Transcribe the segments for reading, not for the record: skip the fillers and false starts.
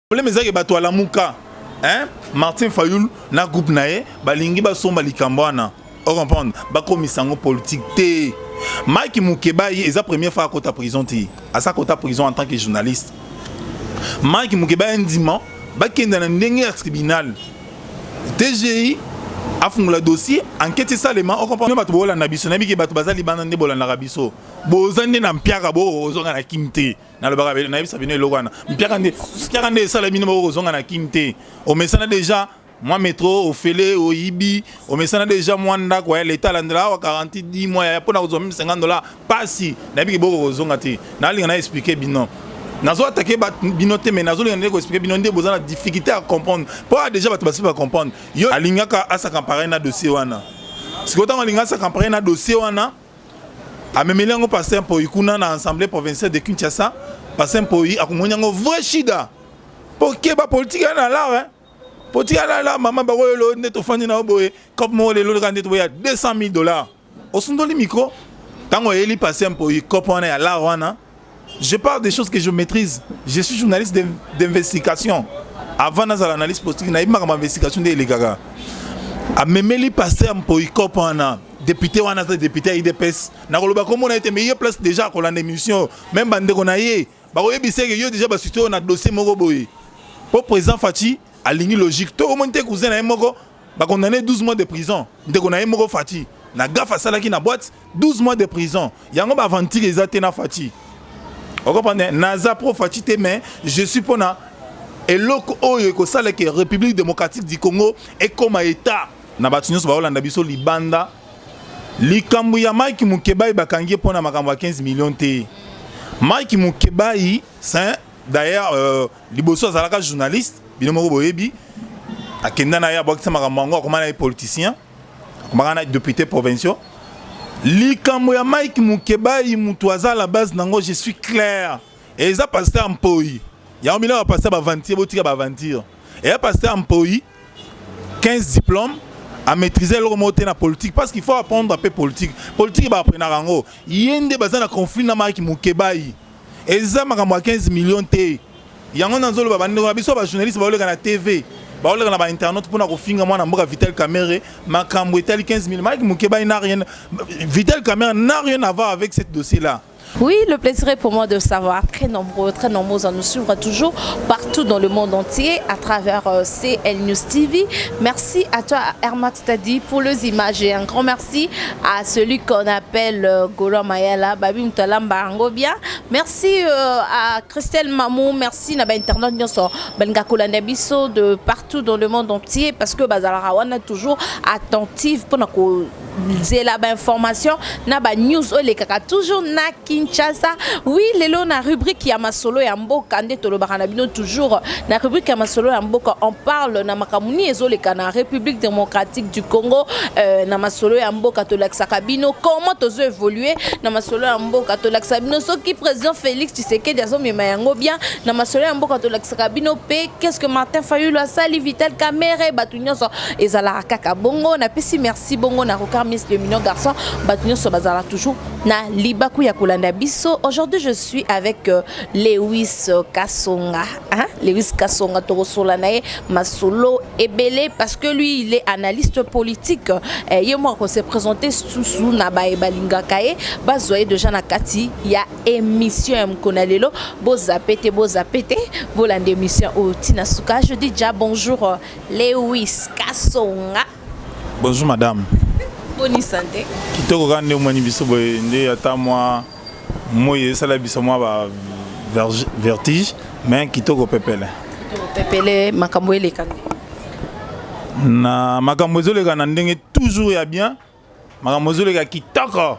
Problème ezaki bato ya Lamuka, hein? Martin Fayulu na groupe na ye balingi basomba likambo wana, ocomprendre, bakomisa yango politique te. Mike Mukebayi eza première fois akota prison te, aza kota prison en tant que journaliste. Mike Mukebayi ndima bakenda na ndenge ya tribunal, TGI afungola dossier, enquête esalema, ocomprendre. Bato bolanda biso, nayebi ke bato baza libanda nde bolandaka biso, boza nde na mpiaka, bokozonga na Kini te. Nalobaka, nayebisa bino eloko wana, mpiaka nde, mpiaka nde esala bino bokozonga na Kini te. Omesana déjà mwa métro ofele, oyibi, omesana déjà mwa ndako ya leta, alandela awa 40 10 mois ya mpona kozwa meme 50 $ pasi. Nayebi ke boko kozonga te. Nalinga na expliquer bino, nazo attaquer bino te, mais nazolinga nde koexpliquer bino nde boza na difficulté ya comprendre, mpo a déjà bato basi bacomprendre. Yo alingaka as'accaparer na dossier wana. Sikoyo ntango alinga as'accaparer na dossier wana, amemeli yango pasteur Mpoi kuna na Assemblée provinciale de Kinshasa. Pasteur Mpoi akomoni yango vrai shida, mpo keba, politique ya na lar, politique ya na mama bakoyelo nde tofandi na yo boye, cope moko lelo kaka nde toboya 200 000 $. Osundoli micro ntango oyeli pasteur Mpoi cope wana ya lar wana. Je parle des choses que je maîtrise, je suis journaliste d'investigation. Avant nazala analyste politique, nayebi makambo ya investigation nde elekaka. Amemeli pasteur Mpoi cope wana. Député wana aza député ya UDPS, nakoloba komona ye te, mais ye place déjà akolanda émission, même bandeko na ye bakoyebisa eke yo déjà basuti oyo na dossier moko boye, mpo président Fatshi alingi logique to omoni te. Cousin na ye moko bakondamné 12 mois de prison, ndeko na ye moko Fatshi, na gaffe asalaki na boîte, 12 mois de prison. Yango baaventure eza te na Fatshi, ocomprendre. Naza pro Fatshi te, mais je suis mpona eloko oyo ekosalaka République démocratique du Congo ekóma état. Na bato nyonso baolanda biso libanda, likambo ya Mike Mukebayi, bakangi ye mpona makambo ya 15 million te. Mike Mukebayi, c'est d'ailleurs liboso azalaka journaliste, bino moko boyebi. Akenda na ye, abwakisa makambo yango, akoma na ye politicien, akomaka na député provinciaux. Likambo ya Mike Mukebayi, mutu aza la base nango, je suis clair, eza pasteur Mpoi. Yango bino bapasteur baaventure, botika baaventure. Eya pasteur Mpoi, 15 diplôme, amaîtriser eloko moko te na politique, parce qu'il faut apprendre ape politique. Politique baapprenaka yango. Ye nde baza na conflit na Mike Mukebayi, eza makambo ya 15 million te. Yango nazoloba, bandeko na biso bajournaliste baoleka na TV, baoleka na bainternet mpona kofinga mwana mboka Vital Kamerhe, makambo etali 15 millions, Mike Mukebayi n'a rien, Vital Kamerhe n'a rien à voir avec ce dossier là. Oui, le plaisir est pour moi de savoir très nombreux à nous suivre toujours partout dans le monde entier à travers CL News TV. Merci à toi, Hermat Tadi, pour les images et un grand merci à celui qu'on appelle Golo Mayala, Babi Mutalam bien. Merci à Christelle Mamou, merci na ba internaute nyonso balinga kolanda biso de partout dans le monde entier, parce que bazalaka wana toujours attentive pour kozela ba information na ba news oyo elekaka toujours na Kinshasa. Oui, lelo na rubrique ya masolo ya mboka, nde tolobaka na bino toujours na rubrique ya masolo ya mboka, on parle na makambo nini ezoleka na République démocratique du Congo. Na masolo ya mboka, tolakisaka bino comment tozo évoluer. Na masolo ya mboka, tolakisaka bino soki président Félix Tshisekedi azomema yango bien. Na masolo ya mboka, tolakisaka bino mpe qu'est-ce que Martin Fayulu asali, Vital Kamerhe, bato nyonso ezalaka kaka bongo. Napesi merci bongo na Rocard Miss, le mignon garçon. Bato nyonso bazala toujours na libaku ya kolanda biso. Aujourd'hui, je suis avec Lewis Kasonga, hein? Lewis Kasonga, tokosola na ye masolo ebele parce que lui, il est analyste politique. Ye moko se présenter susu na baye balingaka ye, bazwa ye déjà na kati ya émission ya mokolo na lelo. Bozape te, bozape te, bolanda émission oyo ntina suka. Je dis déjà bonjour, Lewis Kasonga. Bonjour madame. Boni santé? Kitoko kaka nde omoni biso boye nde, ata mwa moi esala biso mwa ba vertige, mais kitoko pepele. Pepele. Makambo eleka nde? Na makambo ezoleka na ndenge toujours ya bien, makambo ezoleka kitoko,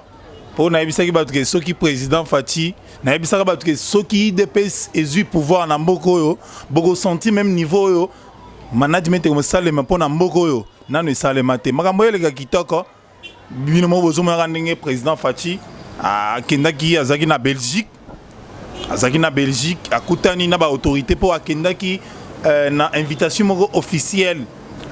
mpo nayebisaki bato ke soki président Fatshi, nayebisaka bato ke soki UDPS ezwi pouvoir na mboka oyo, bokosentir même niveau oyo management ekosalema mpo na mboka oyo nano esalema te. Makambo oyo eleka kitoko. Bino moko bozomonaka ndenge président Fatshi akendaki, azalaki na Belgique, azalaki na Belgique, akutani na baautorité, mpo akendaki na invitation moko officielle.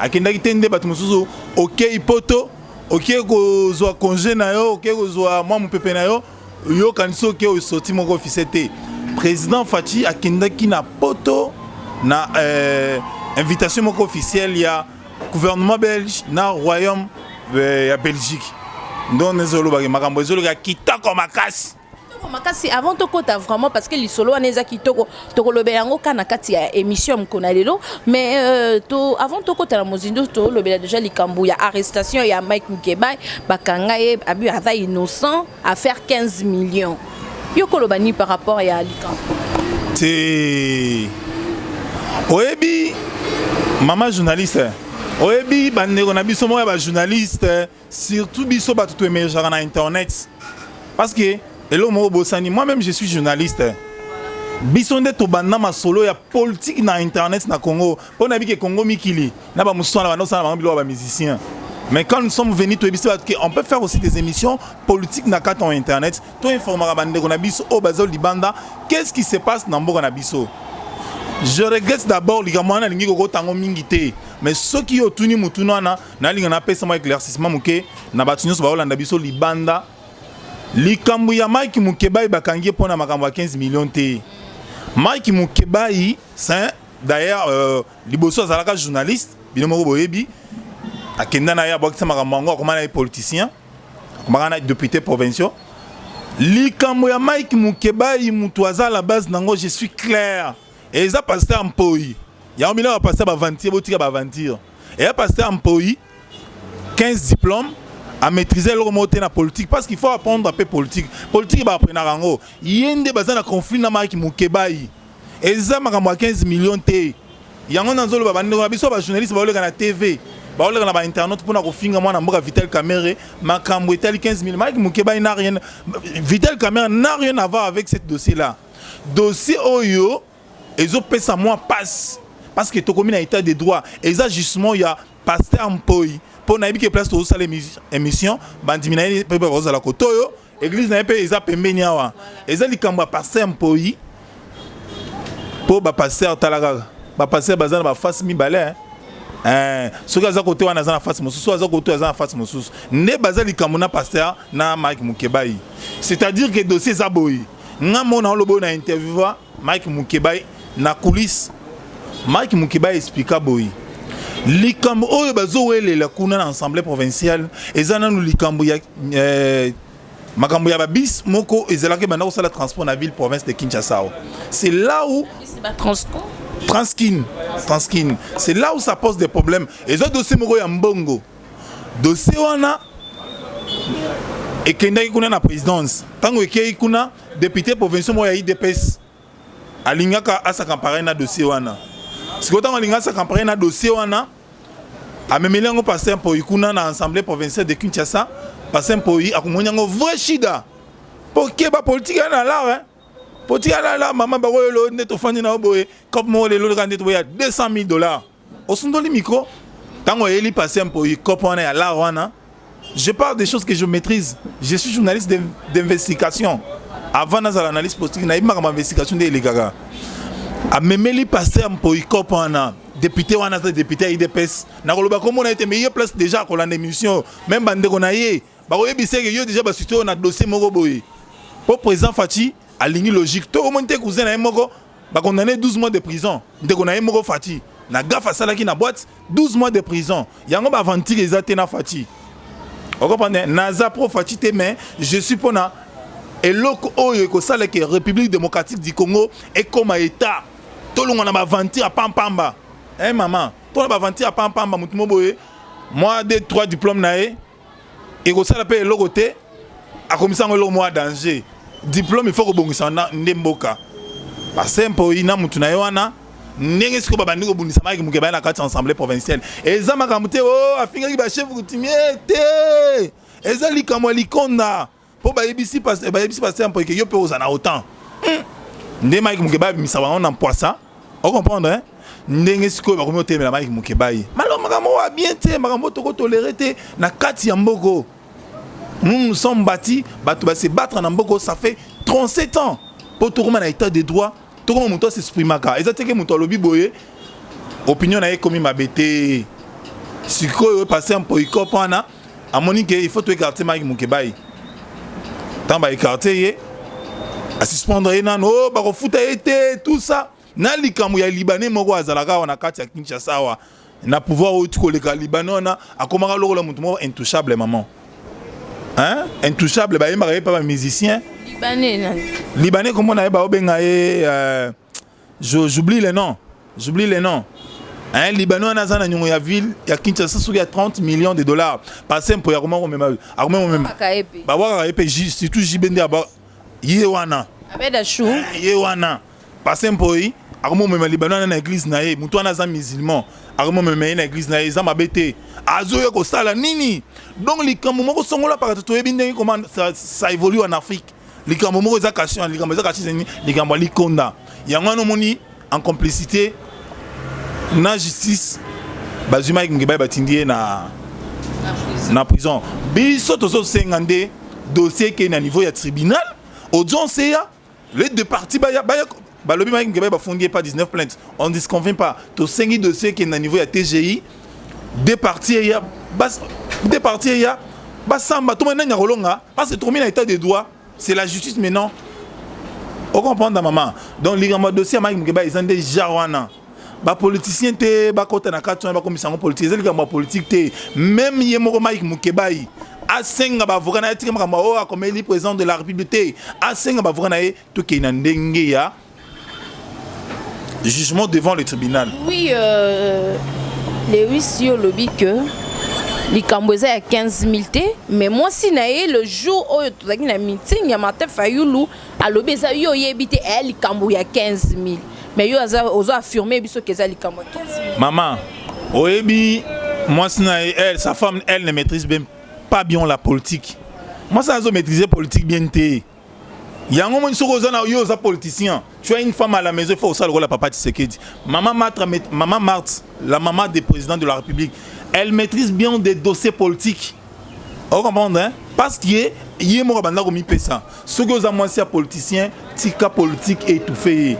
Akendaki te nde bato mosusu okei Poto, okei kozwa congé na yo, okei kozwa mwa mopepe na yo, yokanisi okei osorti moko officiel te. Président Fatshi akendaki na Poto. Na invitation moko officielle ya gouvernement belge na royaume ya Belgique. Ndongo ezolobaki makambo ezoloka kitoko makasi. Kitoko makasi. Avant tokota vraiment, parce que lisolo wana eza kitoko, tokolobela yango ka na kati ya émission ya mokolo na lelo. Mais avant tokota na mozindo, tolobela déjà likambo ya arrestation ya Mike Mukebai. Bakanga ye, abi aza innocent, affaire 15 millions. Yo koloba nini par rapport ya likambo? Te, oyebi, mama journaliste, oyebi bandeko na biso moko ya bajournaliste, surtout biso bato toémergeaka na internet, parce que eloko moko bosani, moi-même je suis journaliste. Biso nde tobanda masolo ya politique na internet na Congo, mpo nayebi ke Congo mikili na bamosusu wana banda osala bango biloko ya bamusicien. Mais quand nous sommes venus, toyebisi bato ke on peut faire aussi des émissions politiques na kati ya internet, toinformaka bandeko na biso oyo baza libanda qu'est-ce qui se passe na mboka na biso. Je regrette d'abord likambo wana, nalingi kokota yango mingi te, mais soki otuni motuna wana, nalinga napesa mwa éclaircissement moke na bato nyonso baolanda biso libanda. Likambo ya Mike Mukebai, bakangi ye mpona makambo ya 15 millions te. Mike Mukebai, c'est d'ailleurs liboso azalaka journaliste, bino moko boyebi. Akenda na ye, abwakisa makambo yango, akoma na ye politicien, akomaka na député provinciaux. Likambo ya Mike Mukebai, mutu aza la base nango, je suis clair, eza pasteur Mpoi. Yango bino bapasteur baaventure, botika baaventure. Eya pasteur Mpoi, 15 diplôme, amaîtriser eloko moko te na politique, parce qu'il faut apprendre mpe politique. Politique baapprenaka yango. Ye nde baza na conflit na Mike Mukebai, eza makambo ya 15 millions te. Yango nazoloba, bandeko na biso bajournaliste baoleka na TV, baoleka na bainternet mpona kofinga mwana mboka Vital Kamerhe, makambo etali 15 millions, Mike Mukebai n'a rien, Vital Kamerhe n'a rien à voir avec ce dossier là. Dossier oyo ezopesa mwa passe, parce que tokomi na état de droit. Eza justement ya pasteur Mpoi, mpo nayebi ke place tozosala émission, bandimi na ye mpe bazozala koto oyo, église na ye mpe eza pembeni awa. Eza likambo ya pasteur Mpoi, mpo bapasteur, tala kaka, bapasteur baza na baface mibale. Soki aza kote wana, aza na face mosusu, aza kote, aza na face mosusu. Nde baza likambo na pasteur na Mike Mukebai. C'est-à-dire que dossier eza boye. Nga mona oloba oyo na interview Mike Mukebai na coulisse, Mike Mukebai explika boye: likambo oyo bazowelela kuna na assemblée provinciale eza nanu likambo ya makambo ya babus moko ezalaki banda kosala transport na ville province de Kinshasa. C'est là où Transkin, Transkin, c'est là où ça pose des problèmes. Eza dossier moko ya mbongo. Dossier wana ekendaki kuna na présidence. Ntango ekei kuna, député provincial moko ya UDPS alingaka as'accaparer na dossier wana. Sikoyo ntango alingaka as'accaparer na dossier wana, amemeli yango pasteur Mpoi kuna na assemblée provinciale de Kinshasa. Pasteur Mpoi akomoni yango vrai shida, mpo keba, politique ya na lar, politique ya na lar. Mama, bakoyelo nde tofandi na yo boye, cope moko lelo kaka nde toboya 200 000 $. Osundoli micro. Ntango oyeli pasteur Mpoi cope wana ya lar wana, je parle des choses que je maîtrise, je suis journaliste d'investigation. Avant nazala analyste politique, nayebi makambo ya investigation nde elekaka. Amemeli pasteur Mpoi cope wana. Député wana aza député ya UDPS, nakoloba komona ete, mais ye place déjà akolanda émission, même bandeko na ye bakoyebisa eke yo déjà basuti oyo na dossier moko boye, mpo président Fatshi alingi logique. To omoni te, cousin na ye moko bakondamné 12 mois de prison, ndeko na ye moko Fatshi, na gaffe asalaki na boîte, 12 mois de prison. Yango baaventure eza te na Fatshi. Okocomprendre, naza pro Fatshi te, mais je suis mpona eloko oyo ekosalaka République démocratique du Congo ekóma état. Tolongwa na baaventure ya pampamba. Mama, mpona baaventure ya pampamba, motu mo boye, mwa 2 3 diplôme na ye ekosala mpe eloko te, akomisa yango eloko moko ya danger. Diplôme, il faut kobongisa nde mboka. Basempo na mutu na ye wana, ndenge sikoyo babandi kobundisa Mike Mukebai na kati ya assemblée provinciale, eza makambo te o afingaki bachef coutumier te. Eza likambo ya likonda, mpo bayebisi pasteur mpo eke yo mpe oza na autant nde Mike Mukebai abimisa bango na mpwasa. Ocomprendre, hein? Ndenge sikoyo bakomi otelemela Mike Mukebai, malo makambo oyo bien te, makambo oyo tokotolérer te na kati ya mboko. Nous nous sommes bâtis, bato base battre na mboko, ça fait 37 ans mpo tokóma na état de droit, tokóma moto as'exprimaka. Eza teke moto alobi boye, opinion na ye ekomi mabe te. Sikoyo pasteur Mpoikop wana amoni ke il faut toécarter Mike Mukebai. Ntango baécarter ye, asuspendre ye nano, o bakofuta ye te, tout ça. Na likambo ya Libanais moko azalaka awa na kati ya Kinshasa awa na pouvoir oyo ti koleka, Libanais wana akomaka lokola moto moko intouchable, maman, hein? Intouchable, bayembaka ye mpa bamusicien. Libanais nani? Libanais, kombo na ye baobenga ye, j'oublie le nom, j'oublie le nom, hein. Libanais wana aza na niongo ya ville ya Kinshasa soki ya 30 millions de dollars. Parce mpo ya koma komema, akoma komema. Kaka ye mpe. Babwakaka ye mpe, surtout JB nde aba ye wana. Abeda Chou. Ye wana, parce mpoi akomomema Libanais wana na église na ye. Motu wana aza musulman, akomomema ye na église na ye. Eza mabe te. Azoya kosala nini? Donc likambo moko songola paka, toyebi ndenge comment ça évolue en Afrique. Likambo moko eza question, likambo eza kasi nini? Likambo ya likonda yango wana omoni en complicité na justice, bazwi Mike Mukebayi, batindi ye na prison. Biso tozosenga nde dossier ekei na niveau ya tribunal, audience eya, les deux parties baya, baya balobi. Mike Mukebayi bafundi ye pas 19 plaintes, on ne disconvient pas. Tosengi dossier ekei na niveau ya TGI, deux parties eya, deux parties eya, basamba, tomoni nani akolonga, parce que tokomi na état de droit, c'est la justice maintenant. Ocomprendre, mama? Donc likambo ya dossier ya Mike Mukebayi eza nde genre wana. Bapoliticien te bakɔta na kati wana, bakomisa yango politique. Eza likambo ya politique te. Même ye moko Mike Mukebayi asenga baavocat na ye, atika makambo oyo akomeli président de la République te. Asenga baavocat na ye, tokei na ndenge ya jugement devant le tribunal. Oui, Lewis, yo olobi que likambo eza ya 15 000 te, mais mwasi na ye, le jour oyo tozalaki na meeting ya Martin Fayulu, alobi eza, yo oyebi te, eya likambo ya 15 000. Mais yo ozo affirme biso ke eza likambo ya 15 000. Mama, oyebi mwasi na ye, elle, sa femme, elle ne maîtrise bien pas bien la politique. Mwasi azo maîtriser politique bien te. Yango moni, soki oza na yo, oza politicien, tu as une femme à la maison, il faut osala lokola papa Tshisekedi. Mama Marthe, mama Marthe, la maman des présidents de la République, elle maîtrise bien des dossiers politiques. Ocomprendre, hein? Parce que ye moko abanda komipesa. Soki oza mwasi ya politicien, tika politique étouffe ye.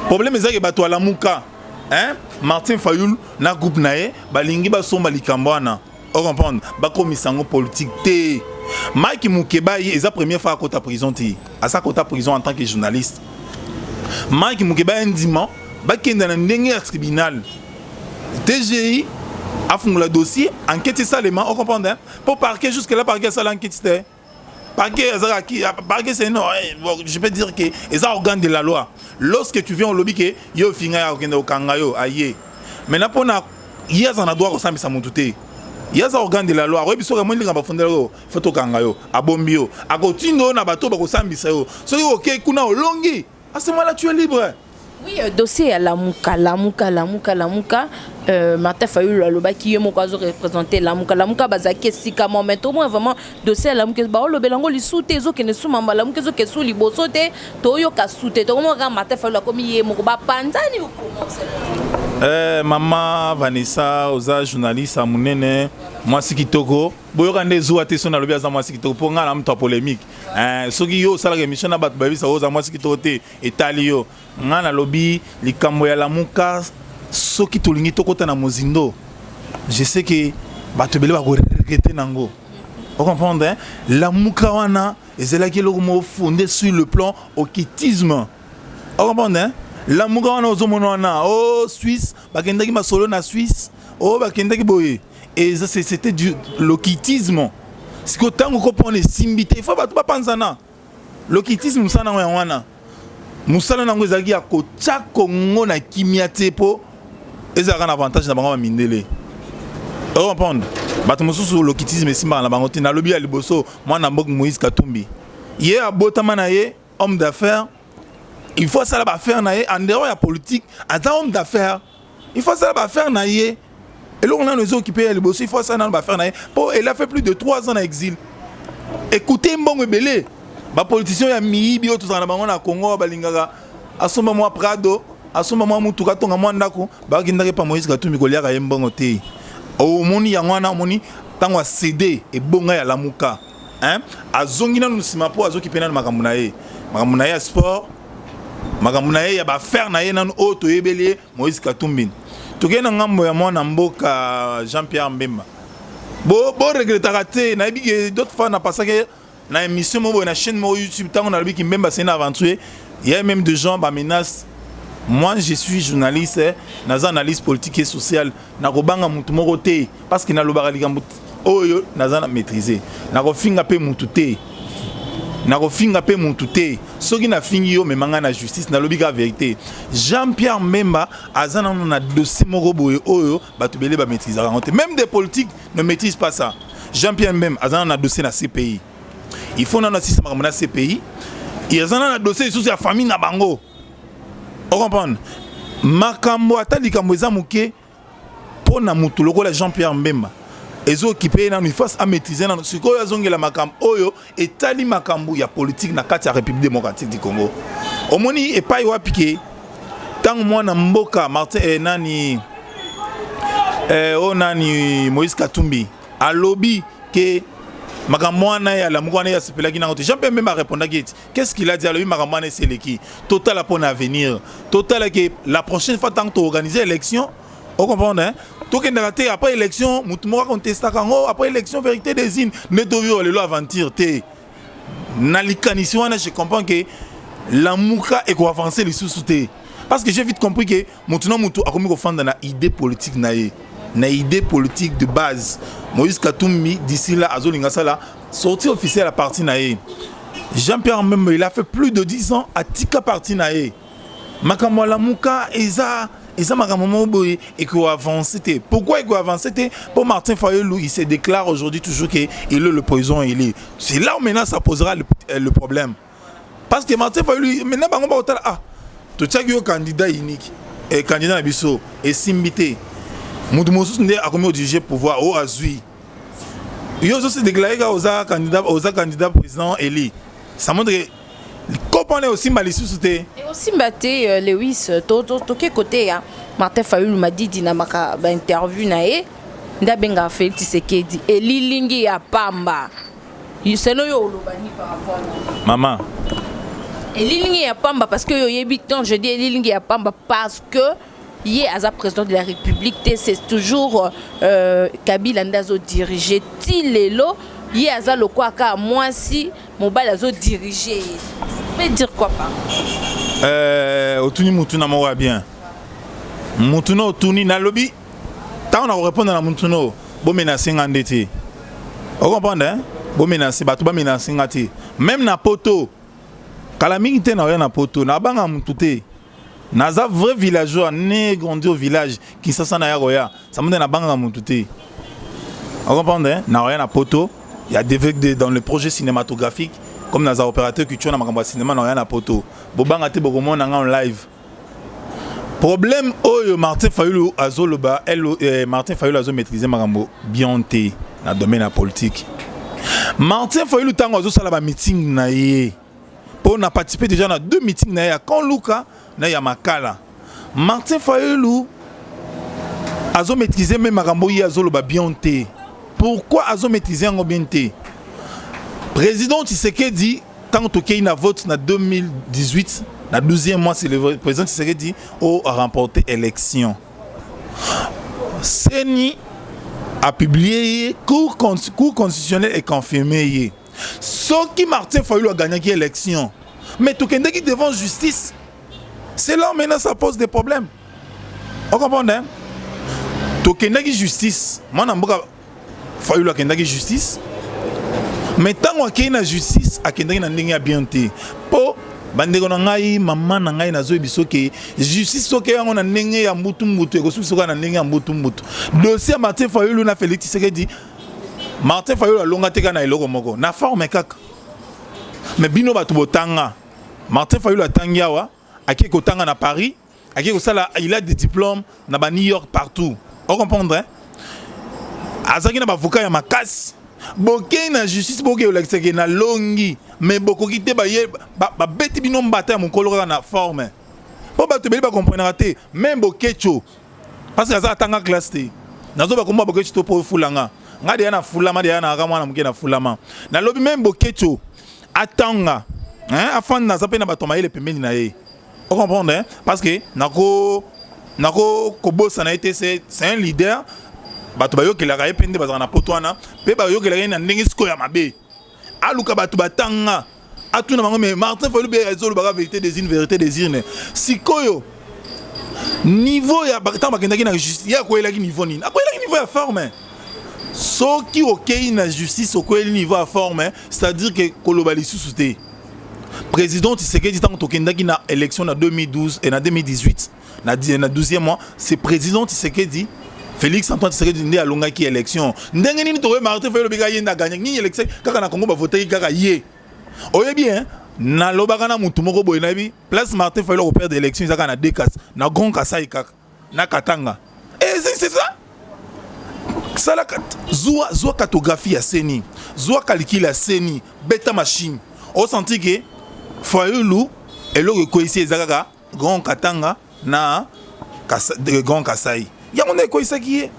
Problème ezaki bato alamuka, hein? Martin Fayulu na groupe na ye balingi basomba likambo wana, ocomprendre, bakomisa yango politique te. Mike Mukebayi eza première fois akota prison te, aza kota prison en tant que journaliste. Mike Mukebayi ndima bakenda na ndenge ya tribunal, TGI afungola dossier, enquête esalema. Ocomprendre, hein? Po parquet, jusque là parquet asala enquête te. Parquet azalaki, parquet c'est non, bon, je peux dire que eza organe de la loi. Lorsque tu viens, olobi ke yo ofinga, ya kokende kokanga yo, aye maintenant mpona ye aza na droit kosambisa motu te. Ye aza organe de la loi, akoyebi soki amoni likambo afundela yo, fo tokanga yo, abombi yo, akotinda yo na bato bakosambisa yo. Soki okei kuna, olongi, à ce moment là tu es libre. Oui, dossier ya Lamuka, Lamuka, Lamuka, Lamuka, Martin Fayulu alobaki ye moko azo représenter Lamuka. Lamuka bazalaki esika mo, mais tomona vraiment dossier ya Lamuka baolobela yango lisu te, ezokende su mamba. Lamuka ezokende su liboso te, toyoka su te, tokomona kaka Martin Fayulu akomi ye moko, bapanzani. Mama Vanessa, oza journaliste ya monene, mwasi kitoko. Boyoka nde ezuwa te so nalobi aza mwasi kitoko, mpo ngai na moto ya polémique. Soki yo osalaka émission na bato, bayebisa oza mwasi kitoko te, etali yo. Ngai nalobi likambo ya Lamuka, soki tolingi tokɔta na mozindo, je sais que bato ebele bakoregretter nango. Ocomprendre, hein? Lamuka wana ezalaki eloko moko fondé sur le plan occultisme. Ocomprendre, hein? Lamuka wana ozomona wana o Suisse, bakendaki masolo na Suisse, o bakendaki boye, eza c'était du l'occultisme. Sikoyo ntango kopona esimbi te, ifo bato bapanzana. L'occultisme, mosala nango yango wana, mosala nango ezalaki ya kotya Kongo na kimia te, mpo ezalaka na avantage na bango bamindele. Ocomprendre, bato mosusu l'occultisme esimbaka na bango te. Nalobi ya liboso, mwana mboka Moïse Katumbi, ye abotama na ye homme d'affaires, il faut asala baaffaire na ye en dehors ya politique. Aza homme d'affaires, il faut asala baaffaire na ye. Eloko nano ezokipe ya liboso, il faut asala nano baaffaire na ye, mpo elle a fait plus de 3 ans na exil. Écoutez, mbongo ebele, bapoliticien ya miyibi oyo tozala na bango na Congo, balingaka asomba mwa Prado, asomba mwa mutuka, atonga mwa ndako, bakendaki epa Moïse Katumbi koliaka ye mbongo te. Omoni yango wana, omoni ntango acéder ebonga ya Lamuka, hein? Azongi nanu nsima mpo azoki mpe nanu makambo na ye, makambo na ye ya sport, makambo na ye ya baaffaire na ye nanu oyo toyebeli ye Moïse Katumbi. Tokei na ngambo ya mwana mboka Jean Pierre Mbemba. Boregretaka te. Nayebi ke d'autres fois napasaki na émission moko boye na chaîne moko YouTube, ntango nalobiki Mbemba c'est un aventurier, il y a même des gens bamenace. Moi, je suis journaliste, naza analyste politique et sociale. Nakobanga mutu moko te parce que nalobaka likambo oyo naza na maîtriser. Nakofinga mpe mutu te, nakofinga mpe mutu te. Soki nafingi yo, mema ngai na justice. Nalobi kaka vérité. Jean-Pierre Mbemba aza nano na dossier moko boye oyo bato ebele bamaîtrisaka yango te. Même des politiques ne maîtrisent pas ça. Jean-Pierre Mbemba aza nano na dossier na CPI. Il faut nano asisa makambo na CPI. Aza nano na dossier lisusu ya famille na bango. Ocomprendre makambo, ata likambo eza moke mpo na mutu lokola Jean-Pierre Mbemba, ezokipe ye nanu. Il faut amaîtrise nanu. Sikoyo azongela makambo oyo etali makambo ya politique na kati ya République démocratique du Congo. Omoni epai wapi ke ntango mwana mboka Martin nani oyo nani, Moïse Katumbi alobi ke makambo wana ya Lamuka wana, ye asepelaki nango te, Jean Pierre Mbemba arépondaki eti, qu'est-ce qu'il a dit? Alobi makambo wana eseleki, totala mpo na avenir, totala ke la prochaine fois ntango toorganiser élection, ocomprendre, hein? Tokendaka te après élection, motu moko akontestaka yango après élection, vérité des urnes nde tovivre lelo aventure te. Na likanisi wana, je comprends ke Lamuka ekoavance lisusu te, parce que j'ai vite compris ke motu na motu akomi kofanda na idée politique na ye, na idée politique de base. Moïse Katumbi, d'ici là, azolinga asala sortie officielle ya parti na ye. Jean-Pierre Mbemba, il a fait plus de 10 ans, atika parti na ye. Makambo ya Lamuka eza makambo moko boye ekoavance te. Pourquoi ekoavance te? Pour Martin Fayulu, il se déclare aujourd'hui toujours que il est le président élu. C'est là où maintenant ça posera le problème, parce que Martin Fayulu maintenant, bango bakotala: ah, totiaki yo candidat unique e candidat na biso esimbi te, moto mosusu nde akomi odirige pouvoir oyo azwi. Yo ozo se déclare kaka oza candidat, oza candidat président élu. Ça montre que kopo wana osimba lisusu te. Osimba te. Lewis, toke kote ya Martin Fayulu Madidi. Na maka bainterview na ye nde abengaka Félix Tshisekedi elilingi ya pamba. Selo yo olobani par rapport na mama? Elilingi ya pamba, parce que oyo oyebi, quand je dis elilingi ya pamba, parce que ye aza président de la République te, c'est toujours Kabila nde azodirige ti lelo. Ye aza lokwa kaka mwasi, mobali azodirige ye. Peut dire quoi par Otuni mutuna moko ya bien. Mutuna otuni, nalobi ntango na korépondre na mutuna oyo, bomenace nga nde te. Ocomprendre, hein? Bomenace bato, bamenace nga te. Même na poto, kala mingi te na oya na poto, nabanga mutu te. Naza vrai villageois, né, grandi au village Kinshasa. Na ya koya samunde, nabangaka mutu te. Ocomprendre, hein? Na oya na poto, il y a des dans le projet cinématographique, comme naza opérateur culture na makambo ya cinéma. Na oya na poto, bobanga te, bokomona nga en live. Problème oyo Martin Fayulu azoloba, Martin Fayulu azomaîtrise makambo bien te na domaine ya politique. Martin Fayulu, ntango azosala bameeting na ye, mpo na participe déjà na deux meeting na ye ya Camp Luka na ya Makala, Martin Fayulu azomaîtrise me makambo ye azoloba bien te. Pourquoi azomaîtrise yango bien te? Président Tshisekedi, ntango tokei na vote na 2018, na 12e mois, c'est le président Tshisekedi oyo a remporté élection. CENI a publié ye, Cour constitutionnelle econfirme ye. Soki Martin Fayulu agagnaki élection, mais tokendaki devant justice. C'est là maintenant ça pose des problèmes. On comprend, hein? Tokendaki justice, mwana mboka Fayulu akendaki justice, mais ntango akei na justice, akendaki na ndenge ya bien te. Mpo bandeko na ngai, mama na ngai, nazoyebi soki justice, soki yango na ndenge ya mbutu-mbutu, ekosuki soki na ndenge ya mbutu-mbutu. Dossier ya Martin Fayulu na Félix Tshisekedi, Martin Fayulu alonga te kaka na eloko moko, na forme kaka. Mais bino bato botanga, Martin Fayulu atangi awa, akei kotanga na Paris, akei kosala, il a des diplômes na ba New York, partout. Ocomprendre, hein? Azalaki na bavocat ya makasi. Bokei na justice, bokei olakisaki na longi, mais bokoki te. Baye babeti bino mbata ya mokolo kaka na forme, mpo bato ebele bakomprenaka te. Même Bokecho, parce que aza atanga classe te. Nazoba komba Bokecho to mpo efulanga nga deya na fulama, deya naka mwana moke na fulama. Nalobi même Bokecho atanga, hein, afanda, aza mpe na bato mayele pembeni na ye. Ocomprendre, hein? Parce que nako kobosana ye te, c'est un leader. Bato bayokelaka ye mpe nde bazalaka na poto wana, mpe bayokelaka ye na ndenge sikoyo ya mabe. Aluka bato batanga, atuna bango. Mais Martin Fayulu mpe ezolobaka vérité des urnes, vérité des urnes. Sikoyo Niveau ya ntango bakendaki na justice, ye akweyelaki niveau nini? Akweyelaki niveau ya forme. Soki okei na justice, okweyeli niveau ya forme, c'est-à-dire que koloba lisusu te. Président Tshisekedi, ntango tokendaki na élection na 2012 et na 2018, na 12e mois, c'est président Tshisekedi, Félix Antoine Tshisekedi, nde alongaki élection. Ndenge nini tokoyeba Martin Fayulu olobika ye nde aganyaki nini élection? Kaka na Congo bavotaki kaka ye. Oyebi hein, nalobaka na mutu moko boye, nayebi place Martin Fayulu akoperdre élection eza kaka na deux, na Grand Kasai, kaka na Katanga. Et c'est ça. Sala, zwa, zwa cartographie ya CENI, zwa calcul ya CENI, beta machine, osenti ke Fayulu eloko ekweyisi eza kaka Grand Katanga na Grand Kasai. Yango nde ekweyisaki ye.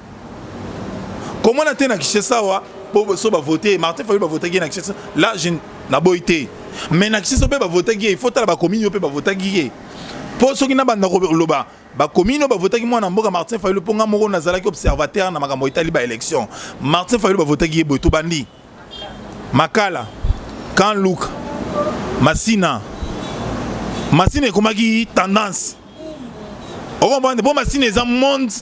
Komona te na Kinshasa awa po so bavote Martin Fayulu, bavotaki ye na Kinshasa. Là je naboyi te, mais na Kinshasa mpe bavotaki ye. Il faut tala bacommune oyo mpe bavotaki ye, mpo soki nabanda koloba bacommune oyo bavotaki mwana mboka Martin Fayulu, mpo nga moko nazalaki observateur na makambo etali baélection, Martin Fayulu bavotaki ye boye. Tobandi Makala, Camp Luka, Masina. Masina ekomaki tendance, okomprendre, mpo Masina eza monde.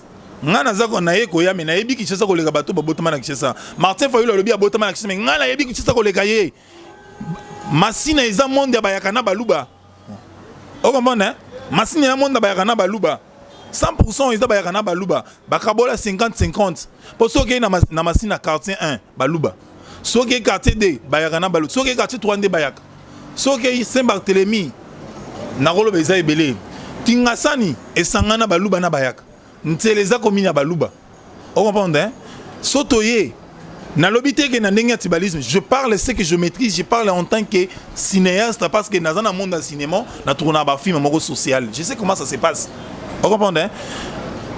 Nga naza naye koya, me nayebi Kinshasa koleka bato babotama na Kinshasa. Martin Fayulu alobi abotama na Kinshasa, me ngai nayebi Kinshasa koleka ye. Masina eza monde ya bayaka na baluba, okomprendre. Masina ya monde ya bayaka na baluba, 100% eza bayaka na baluba, bakabola 50-50. Mpo soki okei na Masina, quartier 1 baluba, soki quartier 2 bayaka na baluba, soki quartier 3 nde bayaka, soki Saint Barthélemy, nakoloba eza ebele. Kingasani esangana baluba na bayaka. Nzela eza commune ya baluba, ocomprendre, hein? So toye, nalobi te ke na ndenge ya tribalisme. Je parle ce que je maîtrise, je parle en tant que cinéaste, parce que naza na monde ya cinéma, na tourna bafilm moko social, je sais comment ça se passe, ocomprendre, hein?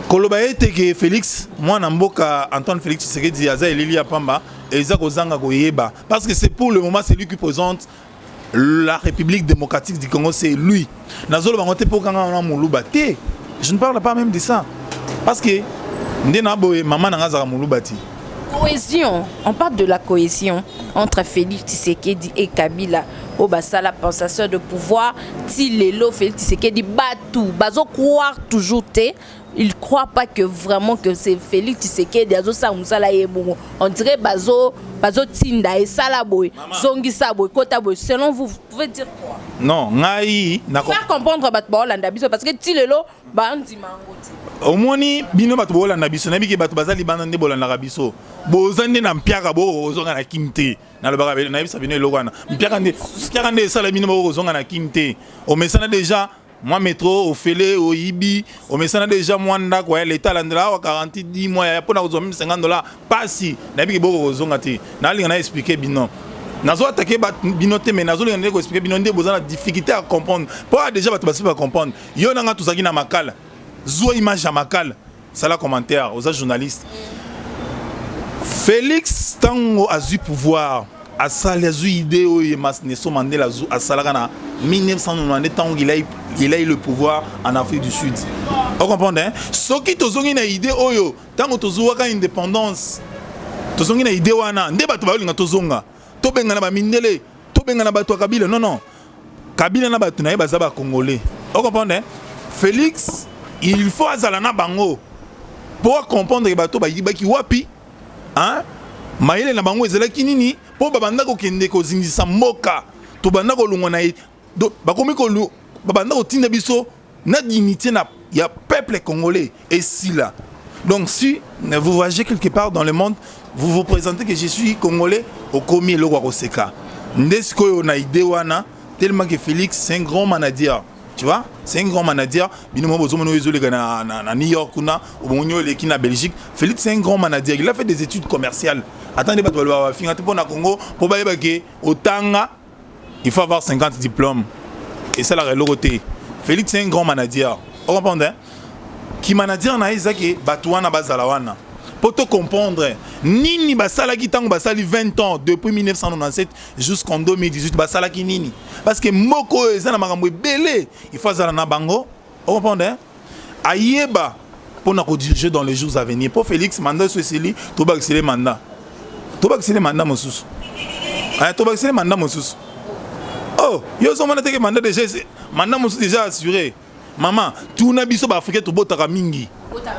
Koloba ete ke Félix, mwana mboka Antoine Félix Tshisekedi, aza elili ya pamba, eza kozanga koyeba, parce que c'est pour le moment, c'est lui qui présente la République démocratique du Congo, c'est lui. Nazoloba ngo te mpo kanga wana moluba te, je ne parle pas même de ça, parce que nde na boye mama na nga azalaka moluba te. Cohésion, on parle de la cohésion entre Félix Tshisekedi et Kabila oyo basala passation de pouvoir. Ti lelo Félix Tshisekedi, batu bazo croire toujours te, il croit pas que vraiment que c'est Félix Tshisekedi azosala mosala ye bongo. On dirait bazo bazotinda esala boye, zongisa boye, kota boye. Selon vous, vous pouvez dire quoi? Non, ngai faire comprendre bato baolanda biso, parce que ti lelo bandima yango te. Omoni, bino bato boolanda biso, nayebi ke bato baza libanda nde bolandaka biso, boza nde na mpiaka, bokozonga na Kini te. Nalobaka, nayebisa bino eloko wana, mpiaka nde, mpiaka nde esala bino bokozonga na Kini te. Omesana déjà mwa métro ofele, oyibi, omesana déjà mwa ndako ya leta alandela awa 40 10 mois ya mpona kozwa meme 50 $ pasi. Nayebi ke boko kozonga te. Nalinga na expliquer bino, nazo attaquer bino te, mais nazolinga nde koexpliquer bino nde boza na difficulté ya comprendre, mpo a déjà bato basi bacomprendre. Yo nanga tozalaki na Makala, zwa image ya Makala, sala commentaire, oza journaliste. Félix, ntango azwi pouvoir, asali, azwi idée oyo Nelson Mandela asalaka na 1992, ntango il a eu le pouvoir en Afrique du Sud, ocomprendre, hein? Soki tozongi na idée oyo, ntango tozwaka indépendance, tozongi na idée wana nde bato bayolinga tozonga, tobengana bamindele, tobengana bato ya Kabila. Non, non, Kabila na bato na ye baza bacongolais, ocomprendre, hein? Félix, il faut azala na bango mpo acomprendre ke bato bayibaki wapi, hein? Mayele na bango ezalaki nini mpo babanda kokende kozingisa mboka? Tobanda kolongwa na ye, bakomi babanda kotinda biso na dignité na ya peuple congolais esila. Donc si vous voyagez quelque part dans le monde, vous vous présentez que je suis congolais, okomi eloko ya koseka. Nde sikoyo na idée wana, tellement que Félix, c'est un grand manager, tu vois, c'est un grand manager. Bino mo bozomona oyo ezoleka na New York kuna, obongoni oyo eleki na Belgique. Félix, c'est un grand manager, il a fait des études commerciales. Attendez, bato balobaka, bafinga te mpo na Congo, mpo bayeba ke otanga, il faut avoir 50 diplômes, esalaka eloko te. Félix, c'est un grand manager, ocomprendre, hein? Ki manager na ye eza ke bato wana bazala wana mpo to comprendre nini basalaki ntango basali 20 ans, depuis 1997 jusqu'en 2018, basalaki nini, parce que mboka oyo eza na makambo ebele. Il faut azala na bango, ocomprendre, hein? Ayeba mpona kodiriger dans les jours à venir, mpo Félix, mandat so esili, tobakisele mandat, tobakisele mandat mosusu, tobakisele mandat mosusu. Oh, yo ozomona teke mandat déjà, mandat mosusu déjà assuré. Mama, tuna biso baafricain, tobotaka mingi.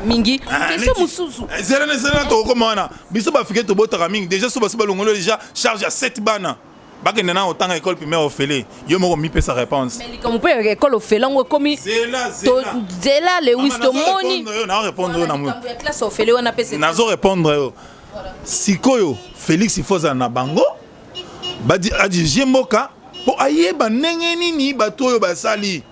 Mingi. Question mosusu. Zela, zela, tokokoma wana. Biso baafricain tobotaka mingi déjà. So basi balongoli déjà charge ya 7 bana, bakende na otanga école primaire ofele, yo moko mipesa réponse. Mais likambo mpe école ofele yango ekomi. Zela. Zela, Lewis, tomoni. Na répondre yo na ya classe ofele wana mpe. Nazo répondre yo sikoyo. Félix, il faut azala na bango, adirige mboka mpo ayeba ndenge nini bato oyo basali.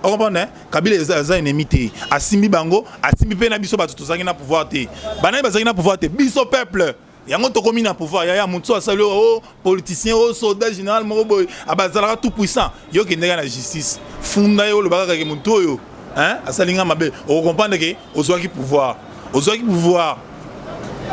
Ocomprendre? Kabila aza ennemi te. Asimbi bango, asimbi mpe na biso bato tozalaki na pouvoir te. Banani bazalaki na pouvoir te? Biso peuple. Yango tokomi na pouvoir. Yaya, motu asali o politicien, o soldat, général moko boye abazalaka tout puissant. Yo kendeka na justice, funda ye, oloba kaka ke motu oyo asali nga mabe. Okocomprendre ke ozwaki pouvoir, ozwaki pouvoir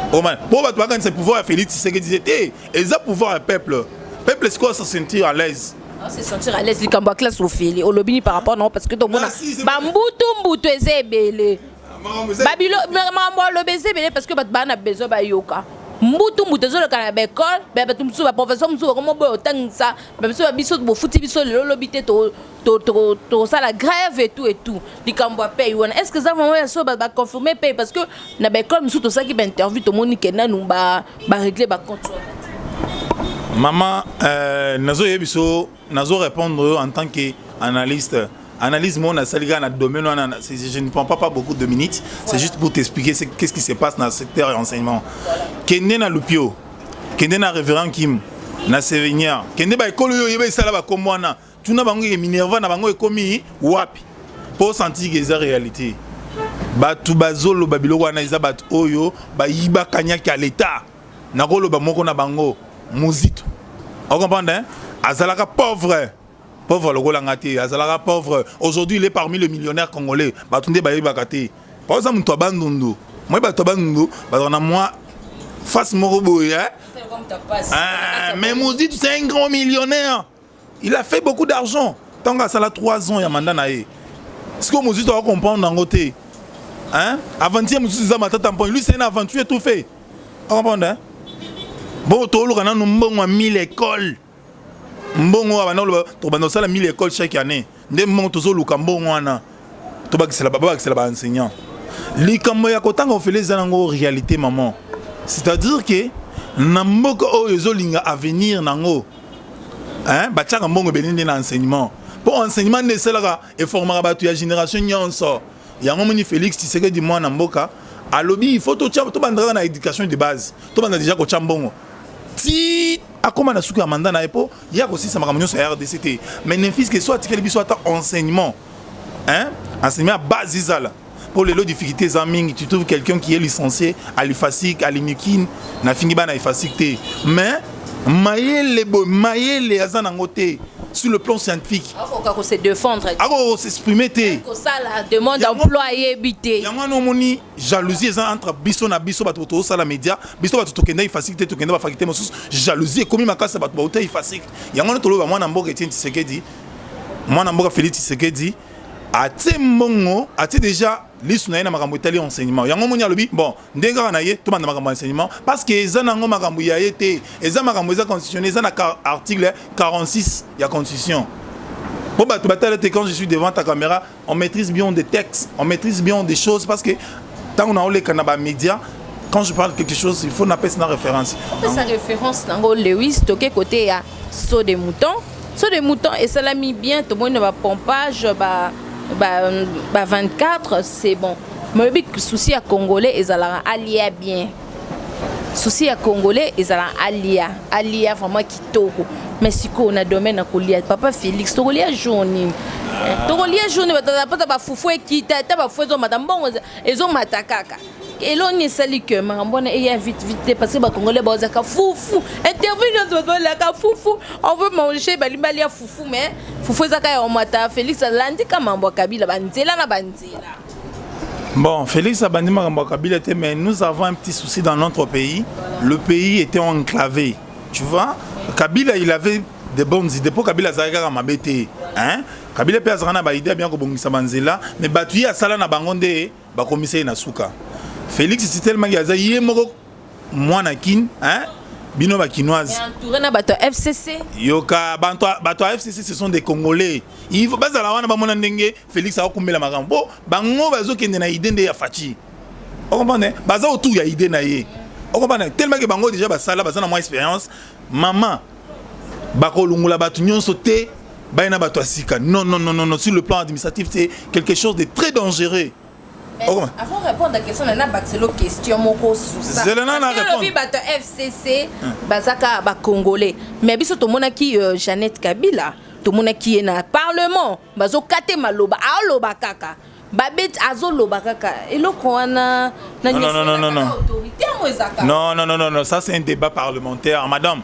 mpo bato bakanisa pouvoir ya Félix Tshisekedi te. Eza pouvoir ya peuple. Peuple sikoyo se sentir à l'aise. Se sentir à l'aise. Likambo ya classe ofele, olobi ni par rapport nango? Parce que tomona bambutu mbutu eza ebele, makambo alobi eza ebele, parce que bato baa na besoin bayoka. Mbutu mbutu ezoleka na baekole. Bato mosusu, baprofesseur mosusu bakoma boye otangisa babiso, babiso bofuti biso lelo, lobi te tosala grève et tout et tout. Likambo ya paye wana, est ce que eza vraiment ya so baconfirme paye? Parce que na baekole mosusu tosalaki bainterview, tomoni ke nanu barégler bacompte wana. Mama, nazoyebi biso, nazo répondre yo en tant que analyste. Analyse moi nasali kaka na domaine wana, je ne prends pas beaucoup de minutes, c'est juste pour t'expliquer qu'est-ce qui se passe dans le secteur enseignement. Kende na Lupio, kende na Révérend Kim na Sévignaire, kende baekole oyo oyeba esala bakombo wana, tuna bango ke minerval na bango ekomi wapi, mpo sentir ke eza réalité. Bato bazoloba biloko wana eza bato oyo bayibaka nyaki ya l'État. Nakoloba moko na bango, Muzito. Ocomprendre, hein? Azalaka pauvre, pauvre lokola nga te. Azalaka pauvre, aujourd'hui il est parmi les millionnaires congolais. Bato nde bayebaka te po aza moto ya Bandundu. Moi, bato ya Bandundu bazala na mwa face moko boye, hein? Ah, mais Muzito, c'est un grand millionnaire, il a fait beaucoup d'argent ntango asala 3 ans ya mandat na ye. Sikoyo Muzito akocomprendre yango te, hein? Aventure mosusu eza Matata Mponyo. Lui, c'est un aventurier tout fait. Ocomprendre, hein? Bon, toluka nanu mbongo ya 1000 école. Mbongo oyo banda oloba tobanda kosala 1000 école chaque année, nde mbongo tozoluka. Mbongo wana tobakisela, babakisela baenseignant. Likambo ya kotanga ofele eza nango réalité, maman. C'est-à-dire que na mboka oyo ezolinga avenir nango, hein, batiaka mbongo ebele nde na enseignement, mpo enseignement nde esalaka, eformaka bato ya génération nyonso. Yango moni Félix Tshisekedi, mwana mboka, alobi il faut tobanda kaka na éducation de base, tobanda déjà kotya mbongo ti akóma na suki ya mandat na ye, mpo ye akosilisa makambo nyonso ya RDC te. Mais ne fût-ce que so atikeli biso ata enseignement, hein? Enseignement ya base ezala, mpo lelo difficulté eza mingi. Tu trouves quelqu'un qui est licencié à l'IFASIC, à l'UNIKIN, nafingi bana IFASIC te, mais mayele boye, mayele aza nango te sur le plan scientifique. Akoka kose défendre. Akoka kosexprime te. Kosala demande d'emploi, ayebi te. Yango wana omoni jalousie eza entre biso na biso bato tozosala média. Biso bato tokenda IFASIC te, tokenda bafaculté mosusu. Jalousie ekomi makasi ya bato bauta IFASIC. Yango wana toloba mwana mboka Etienne Tshisekedi, mwana mboka Félix Tshisekedi atie mbongo, atie déjà lisu na ye na makambo etali enseignement. Yango moni alobi bon, ndenge kaka na ye tobanda makambo ya enseignement, parce que eza nango makambo ya ye te, eza makambo eza constitutionnel, eza na article 46 ya constitution. Po bato batala te, quand je suis devant ta caméra, on maîtrise bien des textes, on maîtrise bien des choses, parce que ntango naoleka na bamédia, quand je parle quelque chose, il faut napesa na référence. Opesa référence nango. Lewis, toke côté ya saut de mouton. Saut de mouton esalami bien, tomoni na bapompage ba 24, c'est bon. Mais oyebi, souci ya Congolais ezalaka alia bien. Souci ya Congolais ezalaka alia, alia vraiment kitoko. Mais sikoyo na domaine ya kolia, papa Félix, tokolia jour nini? Tokolia jour nini? Batata bafufu ekita, ata bafufu ezomata, mbongo ezomata kaka. Eloni esali ke makambo wana eya vite vite te? Parce que Bacongolais bazaka fufu. Interview nyonso bato balaka fufu, on veut manger, balingi balia fufu, mais fufu ezaka ya omata. Félix alandi ka mambo ya Kabila, banzela na banzela. Bon, Félix abandi makambo ya Kabila te, mais nous avons un petit souci dans notre pays. Voilà. Le pays était enclavé. Tu vois, Kabila, il avait de bonnes idées. Pour Kabila, azalaki kaka mabe te. Hein? Kabila mpe azalaka na baidée bien kobongisa banzela, mais bato ye asala na bango nde bakomisa ye na suka. Félix, c'est tellement aza ye moko mwana Kin, hein? Bino ba Kinoise. Entouré na bato ya FCC. Yoka bato bato ya FCC, ce sont des Congolais. Il faut bazala wana, bamona ndenge Félix akokumbela makambo. Po bango bazokende na idée nde ya Fatshi. Ocomprendre? Baza autour ya idée na ye. Ocomprendre? Tellement que bango déjà basala, baza na mwa expérience. Mama, bakolongola bato nyonso te, bayena bato ya sika. Non, non, non, non, non, sur le plan administratif, c'est quelque chose de très dangereux. Mais avant de répondre à la question, na bakiselo question moko sur ça. Zela na Parce que répondre. lobi bato FCC bazaka ba Congolais. Mais biso tomonaki Jeannette Kabila, tomonaki ye na parlement, bazokate maloba, aoloba kaka. Babeti, azoloba kaka. Eloko wana na Non, non, non, non, non. Autorité yango ezaka. Non, non, non, non, non, ça, c'est un débat parlementaire, madame.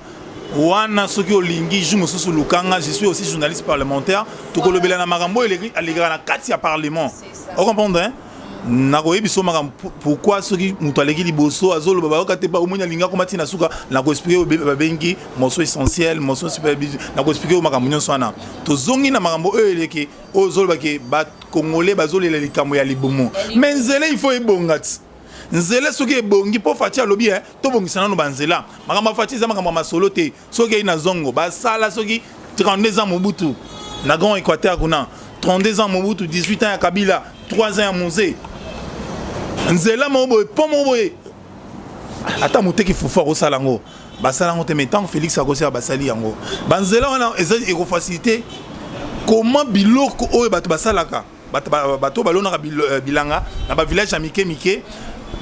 Wana soki olingi, jour mosusu lukanga, je suis aussi journaliste parlementaire. Tokolobela na makambo oyo alekaka na kati ya parlement. Ocomprendre, hein? Nakoyebi so makambo pourquoi soki moto aleki liboso azoloba, bayoka te. Omoni, alingi akoma ntina suka. Nakoexpliquer oyo babengi motion essentielle, motion super. Nakoexpliquer oyo makambo nyonso wana. Tozongi na makambo oyo eleki, oyo ozolobake Bacongolais bazolela likambo ya libumu. Mais nzela, il faut ebonga ti nzela. Soki ebongi, mpo Fatshi alobi tobongisa nano banzela. Makambo ya Fatshi eza makambo ya masolo te. Soki ei na zongo, basala soki 32 ans Mobutu na Grand Équateur kuna, 32 ans Mobutu, 18 ans ya Kabila, 3 ans ya Mzee. Nzela moko boye, mpo moko boye, ata moteki fufu akosala yango, basala yango te. Mais ntango Félix akosala, basali yango. Banzela wana eza ekofaciliter comment biloko oyo bato basalaka, bato balonaka bilanga na bavillage ya mike mike,